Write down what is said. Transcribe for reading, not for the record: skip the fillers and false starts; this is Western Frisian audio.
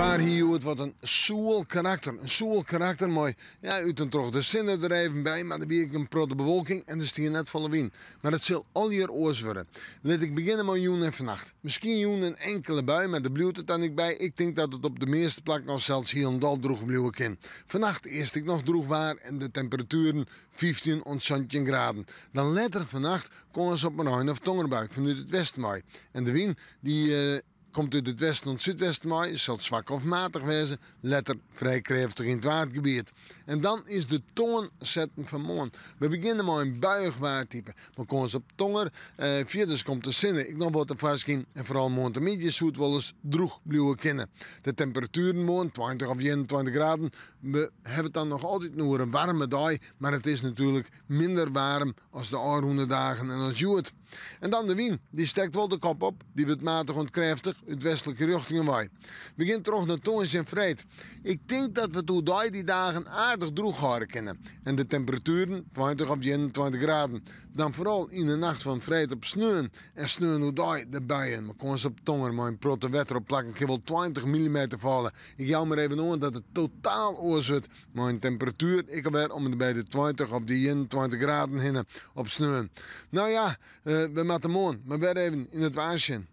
waar hie hjoed wat in soel karakter. In soel karakter mei ja, út en troch de sinne der even by, mar der wie ek in protte bewolking en der stie net folle wyn. Mar it sil allegear oars wurde. Lit ik begjinne mei jûn en fannacht. Miskien jûn in inkele bui, mar dêr bliuwt it dan ek by. Ik tink dat it op de measte plakken al sels hielendal drûch bliuwe kin. Fannacht earst ek noch drûch waar en de temperatueren 15 oant 17 graden. Dan letter fannacht kâns op in rein of tongerbui fanút it westen wei. En de wyn dy komt út it westen oant súdwesten wei, sil swak of matich wêze, letter frij krêftich yn it Waadgebiet. En dan is de toan setten foar moarn. We begjinne mei in buiïch waartype, mei kâns op tonger. Fierders komt de sinne ek noch wat tefoarskyn en foaral moarntemiddei soe it wolris drûch bliuwe kinne. De temperatueren moarn 20 of 21 graden. We hawwe it dan noch altyd oer in waarme dei, mar it is natuerlik minder waarm as de ôfrûne dagen en as hjoed. En dan de wyn, dy stekt wol de kop op. Dy wurdt matich oant krêftich út westlike rjochtingen wei. We gean troch nei tongersdei en freed. Ik tink dat we it oerdei dy dagen aardich drûch hâlde kinne. En de temperatueren 20 of 21 graden. Dan foaral yn de nacht fan freed op sneon en sneon oerdei de buien. Mei kâns op tonger mei in protte wetter op plakken kin wol 20 millimeter falle. Ik jou mar even oan dat it totaal oars wurdt Mei in temperatuer ek alwer om en by de 20 of de 21 graden hinne op sneon. No ja, we moatte moarn mar wer even yn it waar sjen.